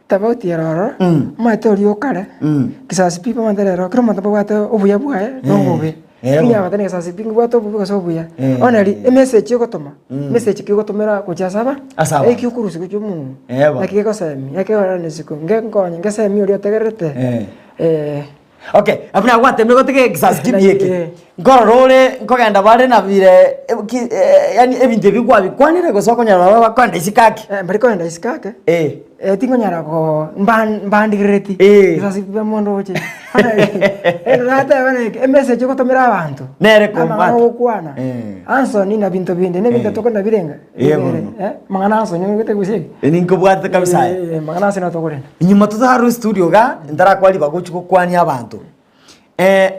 Tofauti ere ororo, Mm. omanyete oria o kare, Mm. kisasi pi omanyete rero kera omonto mbabwate obuya bwaye na obobe. Eh, Onye abate na egesasi pi mbwate obobe gose obuya. Eh. Bono eri emessage ogotoma, message ki ogotomera gochia ase aba, Ase abanto. eki okorusia gochia omonwe, Eh, bono. naki gegosemia, ekeororo na isiko, ngenkonye ngesemie oria otegererete, Eh. eh. Okay, abwo nagwatemire gotiga egesasi kibi eke, Eh. nkorora ore nkogenda bare na bire ki yaani ebinto ebi kwabikwanire gose okonyora nabo bakoenda isiko ake? Eh, mbari koenda isiko ake. Eh. Eh, tingonyara ko mba- mbandigerereti Eh. Esasi bia mondo oche nateba neke emessage ogotomera abanto Nere Amang'ana kombata. ogokwana Eh. Anson na binto binde na ebinto Eh. tokona birenga Eh, Bibere, bono. eh, amang'ana Anson omanyete gose eri Ninkobwate kabisa aye. Eh, amang'ana Anson tokorenda Nyuma totarwa estudio igaa, ntarakwa ribaga gochia gokwania abanto.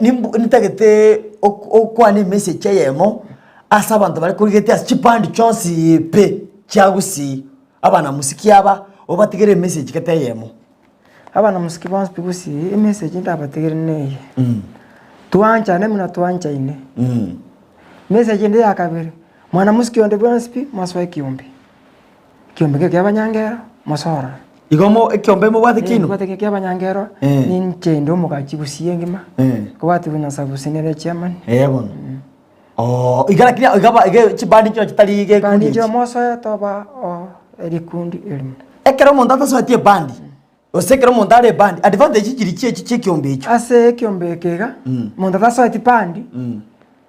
Nimbu nintagete ok okwane emessage eyemo, ase abanto baria korigetie ase chipande chionsi pi chia gusii, abanamusiki aba, obatigere emessage gete eyemo. Abanamusiki bonsi pi gusii, emessage ntabatigere neye, twanchane buna twanchaine. Message ende ya kabere, mwanamusiki onde bwensi pi, mosoe ekiombe. Ekiombe ekio kia abanyangero, mosoe ororo. Igo mo ekiombe mobwate Eh, kinu? mbwate ekio kia abanyangero, Eh. ninche inde omogachi gusii engima, Eh. kobwati buna Sabusi nere chairman. Eh bono. Oo, iga lakini iga ba iga chibandi nchio chitari iga Bandi ekundi inche echi. mosoe toba oo erikundi erimo. Ekero omonto atasoeti ebandi, gose ekero omonto are ebandi, advantage chiri chie echi chia ekiombe ekio. Ase ekiombe eke iga, monto atasoeti bandi,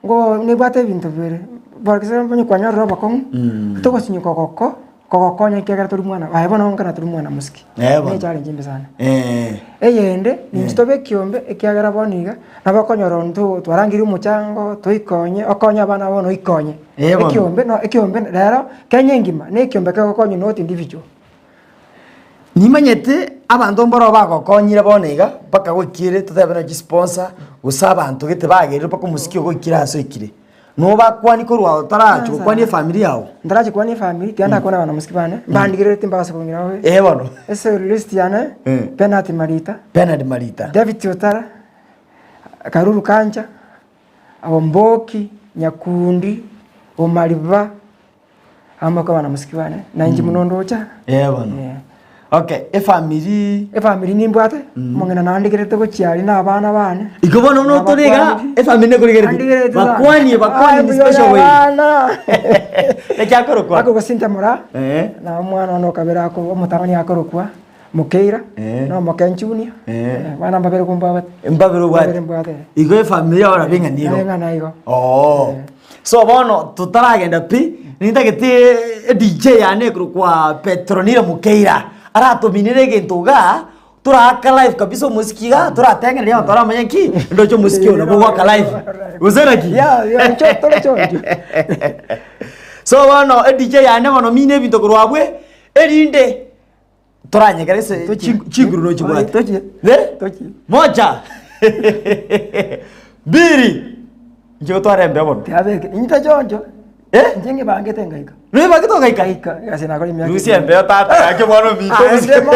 ngo nebwate ebinto bibere, for example onye kwanyorire obokong'u, togosinywa kogoko, kogokonya ekiagera tori mwana, aye bono nkana tori mwana mosike, Eh, bono. ne echallenge embe sana. Eh. Eyende, ninche tobe ekiombe ekiagera bono iga, nabo okonyora onto twarangeire omochango, toikonye, okonye abana bono oikonye. Eh, bono. Ekiombe no ekiombe rero, Kenya engima, na ekiombe kegokonya not individual. Nimanyete abanto mboro bagokonyire bono iga, mpaka goikire totebe na chisponsor, gose abanto gete bagerire mpaka omosiki ogo oikire ase oikire. Nobakwanie korwa otarachia gokwania efamiri yago? Ntarachia gokwania efamiri, tiga ndakwane abana mosiki bane, mbandigerereti mbase kong'ira bobe. Eh bono. Ase list yane, Eh. Bernard Marita, Bernard Marita. David Otara, Karuru Kancha, Omboki, Nyakundi, Omariba, Amo akaba na mosiki bane, na inche buna ondocha. Eh bono. Eh. Okay, efamiri. Efamiri nimbwate, omong'ina nandigerete gochia aria na abana bane. Igo bono buna otore iga, efamiri nekorigeretie. Andigerete sana. Bakwanie, bakwanie in Ai, special way. abana. Naki akorokwa? Akorokwa Cynthia Moraa, Eh. na omwana one okabere ako omotang'ani akorokwa Mokeira, Eh. na omoke Junior. Eh. Eh, abana mbabere kombwabate. Mbabere obwate. Mbabere mbwate. Igo efamiri yao nabo eng'ana igo. Eng'ana igo. Oo. So bono totaragenda pi, nintagete edj yane ekorokwa Petronila Mukeira, aratominere egento igaa, toraaka live kabisa omosiki igaa, toratengereria abanto baramanye nki, ndoche omosiki oyo nabo ogoaka live. Gose naki? Yeah, yeah, incho tore choncho. So bono edj yane bono mine ebinto korwa abwe, erinde Toranyegere ase Tochie. ching- chinguru nochibwate. Tochie. Eh? Tochie. Moja. Mbili. Inche gotwara embeo bono. Tiabeke. Inche choncho. Eh? Inche ng'ebangete ngaika. Noebangete ogaika? Ngaika. Egasi nakora emiaka. Rusia embeo tata gaki omwana ominto. Ah, ende mo.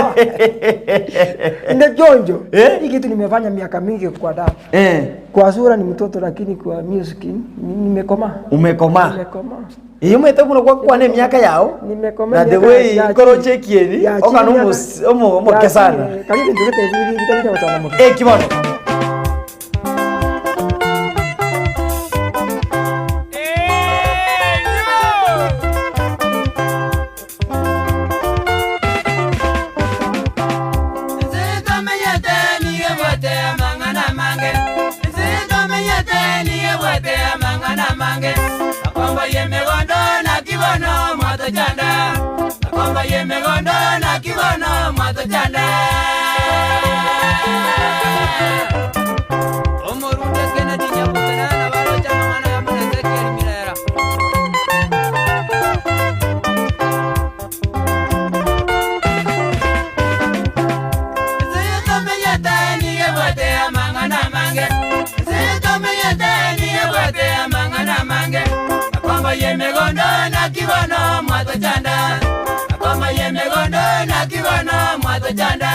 Inde choncho. Eh? Hii kitu nimefanya miaka mingi kwa damu. Eh. Kwa sura ni mtoto lakini kwa music ni- nimekomaa. Umekomaa. Nimekomaa. Eyio omanyete buna gwakwana emiaka yao, Nimekoma na the emiaka way ya nkoro chini. ochekieni, Ya okana chini omos- miaka- omo- omoke ya sana. chini, karibu bintu gete ebi bitari bia gochanda moke. Eki bono. mwatochanda Akomba yemegondo naki bono mwatochanda Omorunde Kennedy Nyabutenana baroche amang'ana ya buna Ezekiel Mirera. Ense tomenyete nigo ebwate amang'ana amange Ense tomenyete nigo ebwate amang'ana amange Akomba yemegondo naki bono mwatochanda Akomba yemegondo naki bono mwatochanda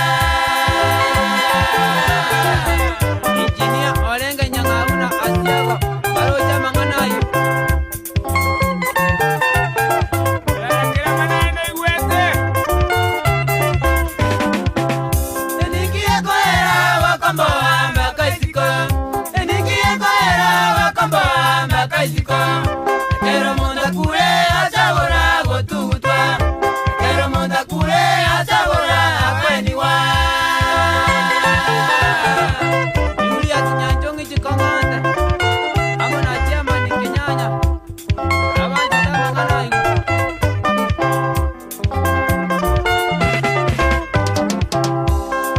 Engineer Olenga Nyang'au na Asiago baroche amang'ana ayio. Enikie koera wakomboa makaisiko Enikie koera wakomboa makaisiko Ekero mundu akure asabora gotugutwa Ekero mundu akure asabora akweniwa Julius Nyanchong'i Chikong'onde amo na Chairman Kenyanya abanchete amang'ana ayio.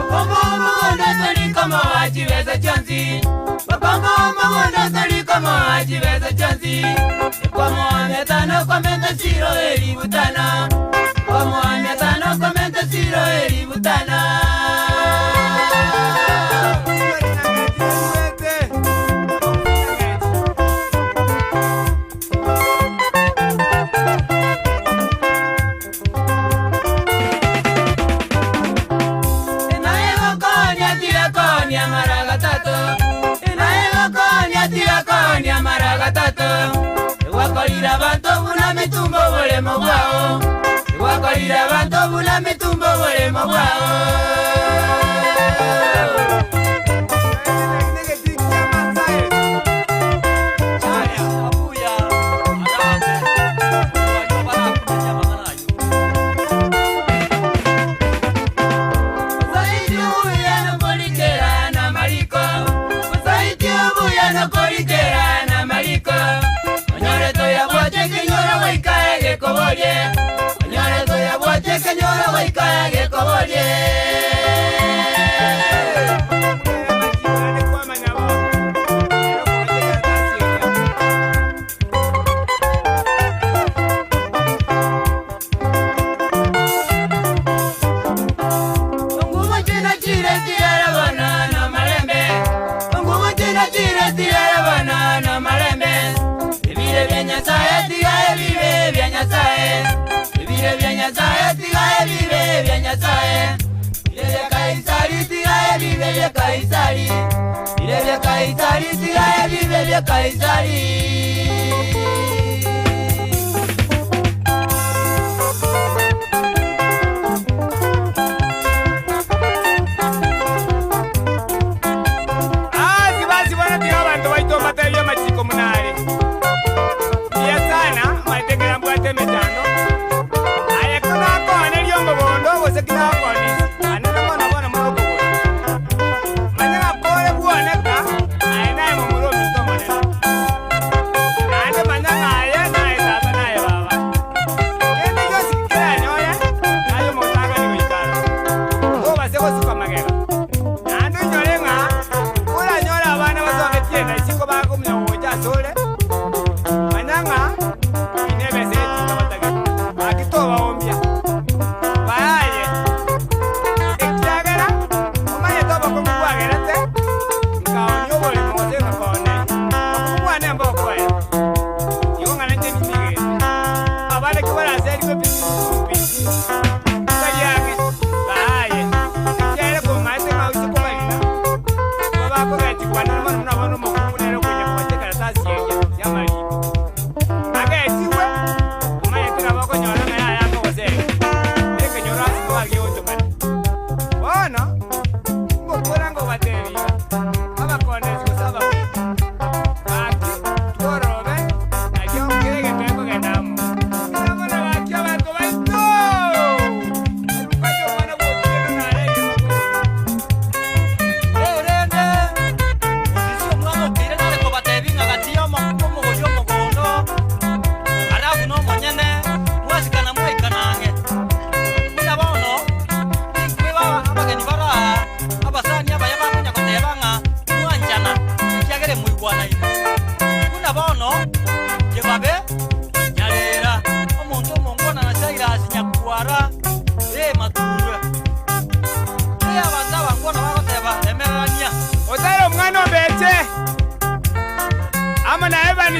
Bakombo omogondo torikomoa chibesa chionsi Bakombo omogondo torikomoa chibesa chionsi Ekwamoa mia tano kwamenta siro elifu tano Kwamoa mia tano kwamenta siro elifu tano Inaegokonya tigakonya mara gatatu Inaegokonya tigakonya mara gatatu Egwakorire abanto buna mitumbo oboremo bwao Egwakorire abanto buna mitumbo oboremo bwao Abuya, Arambe, abaria barakumeria amang'ana ayio. Musaiti obuya nokorikera na mariko Musaiti obuya nokorikera na mariko Onyore toyabwache kenyora goika egekoborie Onyore toyabwache kenyora goika egekoborie Ongubo china chire tiara bana na malembe Ongubo china chire tiara bana na malembe Ebire bya Nyasaye tigae bibe bya Nyasaye Ebire bya Nyasaye tigae bibe bya Nyasaye Bire bya Kaisari tigae bibe bya Kaisari Bire bya Kaisari tigae bibe bya Kaisari Asi basi bono tiga abanto baito mbatebie amachiko munare. Mbuya sana, maete ekero mbwate emechando, aye ko nakooneria omogondo gose ki nakoonisia, ande na bono bono more okogora. Manya ng'a kore bwoneka, aye naye momura ominto omonene.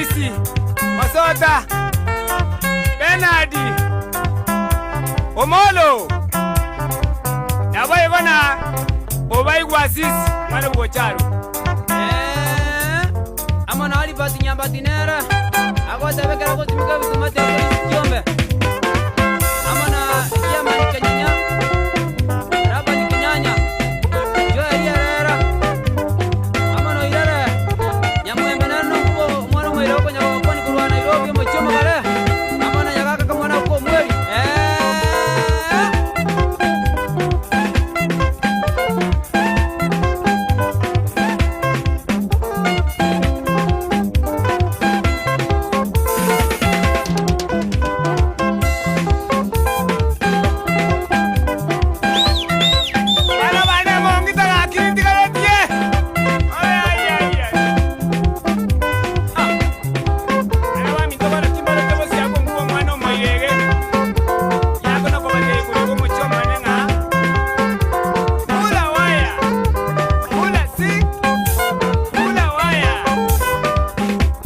Morisi, Osota, Benard, Omolo, naboigo na Obaigwa Asisi, omwana bw'Ocharo. Ee, amo na Alibati Nyambati nere agoteba ekero agosimeka ebituma tiakorisia chiombe, amo na Chairman Kenyenya, Laban Kenyanya, Joel Erera, amo na Oirere Nyamwembe nere nokuba omwana omoira okonya gokwania korwa Nairobi omochie omogare, amo na Nyagaka kamwana k'Omweri. Ee. Bana bane mong'ita gaki ntigaretie. Oye, ai, ai, ai. Ah. Bana baminto bono chimbarete bosiago ng'ubo omwana omoirege. Yako nakobatebia igoro iga omochie omonene ng'a kula waya, kula si, kula waya.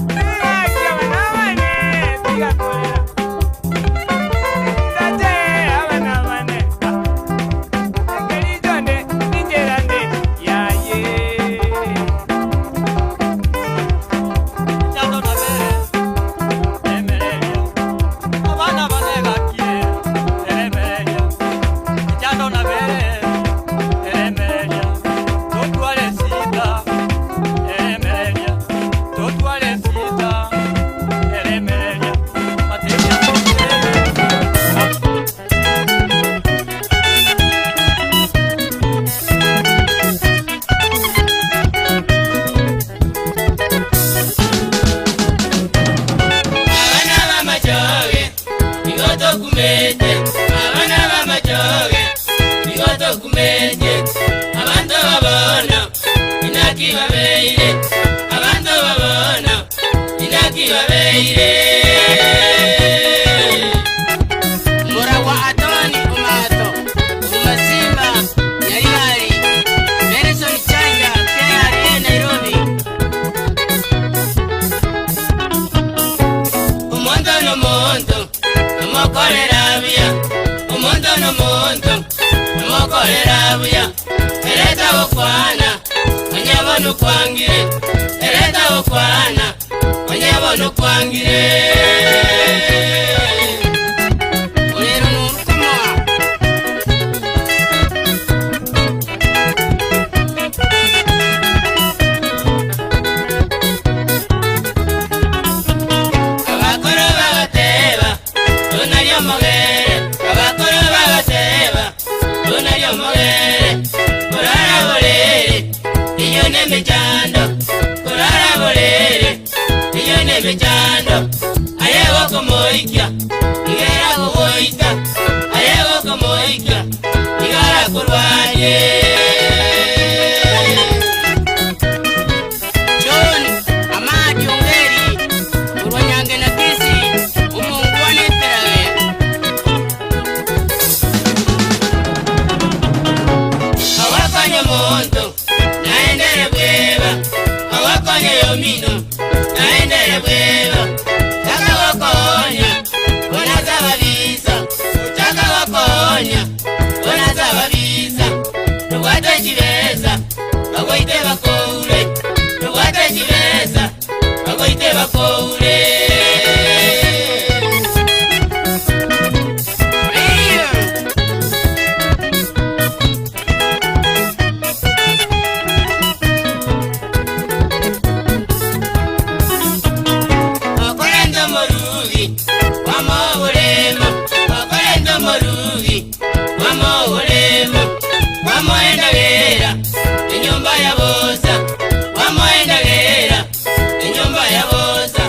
Tiga ki abana bane, tiga korera. Ndache abana bane. Ah. Ekerichonde, nincherande, yaye. Abana b'amachoge nigo tokumete, abana b'amachoge nigo tokumete, abanto babona inaki babeire, abanto babona inaki babeire. Muragwa Atoni Omato, Umasimba Nyaribari, Benson Chanja, KRA Nairobi. Omonto n'omonto omokorera buya, omonto n'omonto omokorera buya, ereta gokwana onye bono kwangire, ereta gokwana onye bono kwangire. Olero n'orukomoa. Abakoro bagateba tunarya omogere, abakoro bagateba tunarya omogere, kurara borere iyo n'emechando, kurara borere iyo n'emechando, aye gokomoikia igera kogoita, aye gokomoikia igara kurwanye. John Amadi Ongeri, Kurwanyange na Kisi, Umungwane Terage. Awakonye omonto naendere bweba, awakonye yomino naendere bweba, takagokonya onasababisa, takagokonya onasababisa, rubwate chibesa bagoite bakoure, rubwate chibesa bagoite bakoure. Okorenda omorugi wamogoremo, okorenda omorugi wamogoremo, wamoendagera enyomba ya bosa, wamoendagera enyomba ya bosa.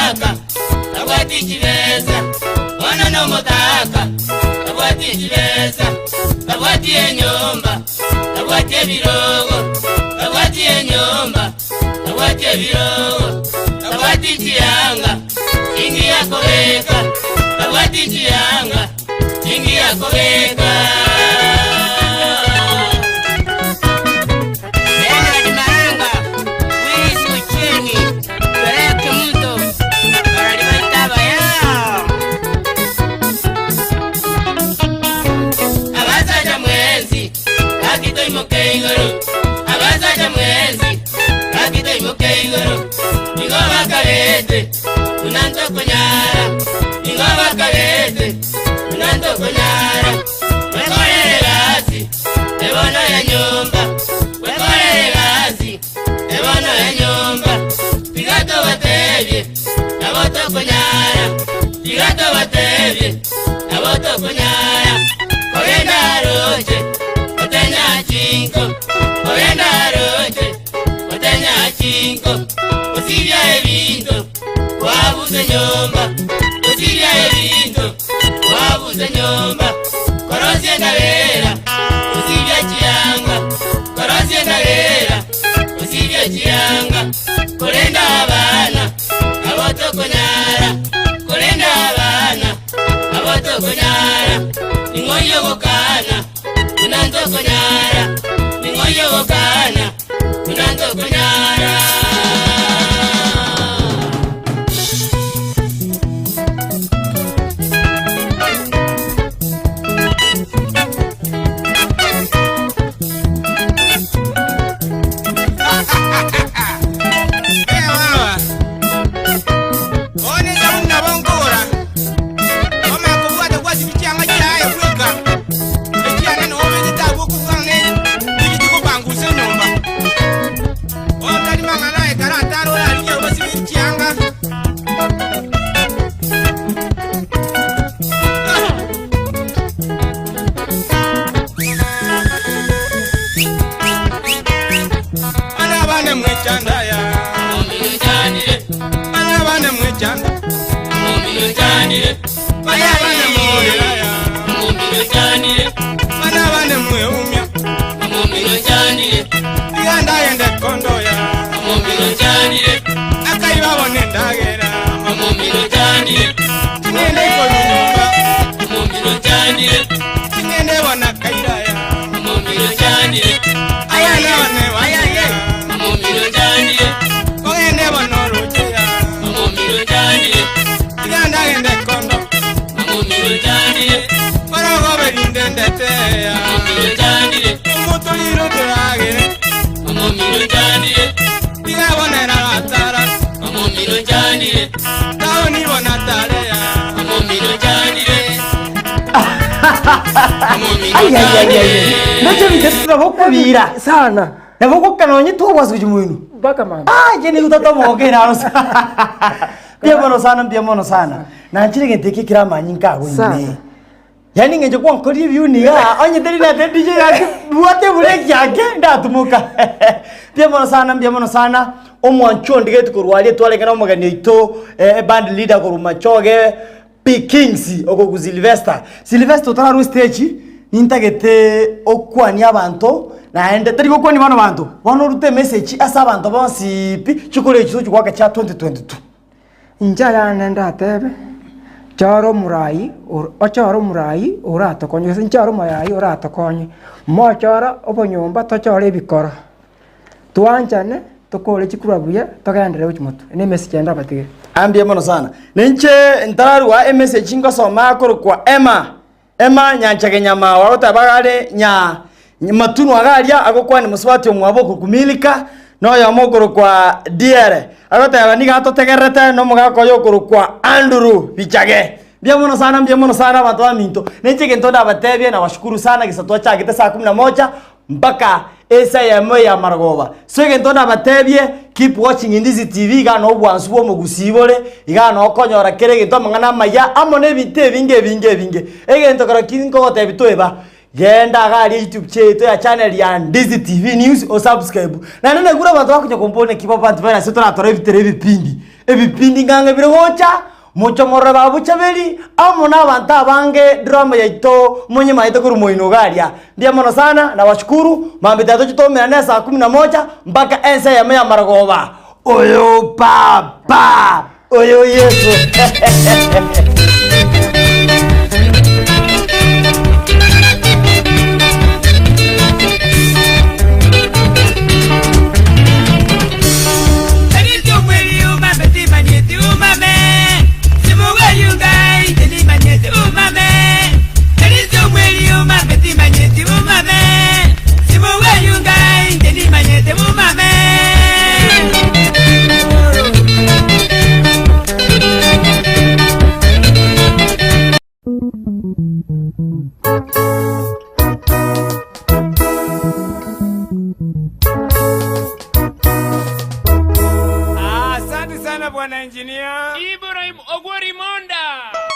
nomotaka, tabwati chibesa, bono nomotaka, tabwati chibesa, tabwati enyomba, tabwati ebirogo, tabwati enyomba, tabwati ebirogo, tabwati chianga, chingiya kobeka, tabwati chianga, chingiya kobeka. Bernard Maranga, Willis Ochieng, Berea Kemunto, Barari baito abaya. Abasacha mwensi, gaki toimoke igoro, abasacha mwensi, gaki toimoke igoro, nigo bakarete, buna ntokonyara, nigo bakarete, buna ntokonyara, mwekorere egasi, ebono ya nyomba, mwekorere egasi, ebono ya nyomba, tiga tobatebie, nabo tokonyara, tiga tobatebie, nabo tokonyara, kogenda roche, gotenya chinko, kogenda roche, gotenya chinko, gosibia ebinto, kwabusa enyomba, gosibia ebinto, kwabusa enyomba, korosia endagera, gosibia chianga, korosia endagera, gosibia chianga, korenda abana, abo tokonyara, korenda abana, abo tokonyara, ning'o oyio ogokana, buna ntokonyara, ning'o oyio ogokana, buna ntokonyara. Bono esabuni nabo nkogora, omanye kobwata gwasibia chianga chiaye bweka, echiane noo obegete abwo okobua ng'a nigo chikopangusa enyomba. Bono tari mang'ana aye kare atare orarigie obasibie chianga. Bana bane mwechanda ya, bana bane mwechanda, bana bane mworera ya, bana bane mweumia, tiga ndagende kondo ya, akai babone ndagera, ching'ende ikorwa nyomba, ching'ende bona kaira ya, abana bane baye, ogende bona oroche ya, tiga ndagende kondo, orogobe rinde ndete ya, omotoriro toragere, tiga bonera gatara, taoni bona tare ya. Ai, ai, ai, ai. Nacho bitatu nabokubira sana nabogokana twogwasuji mwinu mpaka mama Ah, je nikutatomoke naro mbia mono sana mbia mono sana nanchire gento eke kiramanyi nkago Sana. ime yani ng'encho gwankoria ebiuni iga onye tari nate DJ yake bwate bureki yake ndatumuka mbia mono sana mbia mono sana omwancho ondigeti korwaria twarenge na omogeni oito eh, band leader korwa machoge P Kings okogu Sylvester Sylvester otararwa stage nintagete okwania abanto naende tari gokwania bono banto bono orute emessage ase abanto bonsi pi chikoro echi tochigwaka chia 2022 Inche ayande ndatebe, chora omorai or ochore omorai oratokonye gose nchore omorai oratokonye, mochora obonyomba tochore ebikoro, twanchane tokore chikura buya togenderere gochia motwe, na emessage eye ndabatigere. Ambia mono sana. Ninche ntararua emessage ngosoma korokwa Emma. Emma Nyanchage Nyamawa agoteba are nya matunwa iga aria agokwania mosubati omwabo okokumilika na oyomo okorokwa Diere. Agoteba nigo atotegererete na omogaka oye okorokwa Andrew Bichage. Mbuya mono sana mbuya mono sana abanto baminto. Ninche egento ndabatebie nabashukuru sana gesa twachagete saa kumi na moja mpaka esa eyemo ya marogoba. So egento nabatebie, keep watching Indizi TV iga no obwansu bwa omogusii bore, iga no okonyora kera egento amang'ana amaya amo na ebinto ebinge ebinge ebinge. Egento kero ki nkogotebia toeba, genda iga aria YouTube chiaito ya channel ya Ndizi TV News osubscribe. Naende naigure abanto bakonya komboria naki bobe abanto bare ase toratore ebitere ebipindi. Ebipindi ng'ang'e bire gocha, moche morore ba Bochaberi amo nabanto abange drama yaito monyemaete korwa moino iga aria. Mbuya mono sana, nabashukuru, mambia tata toche toumerane saa kumi na moja mpaka ensa eyemo ya marogoba. Oyo papa! Oyo Yeso! Asante sana bwana engineer. Ibrahim Ogwori Monda.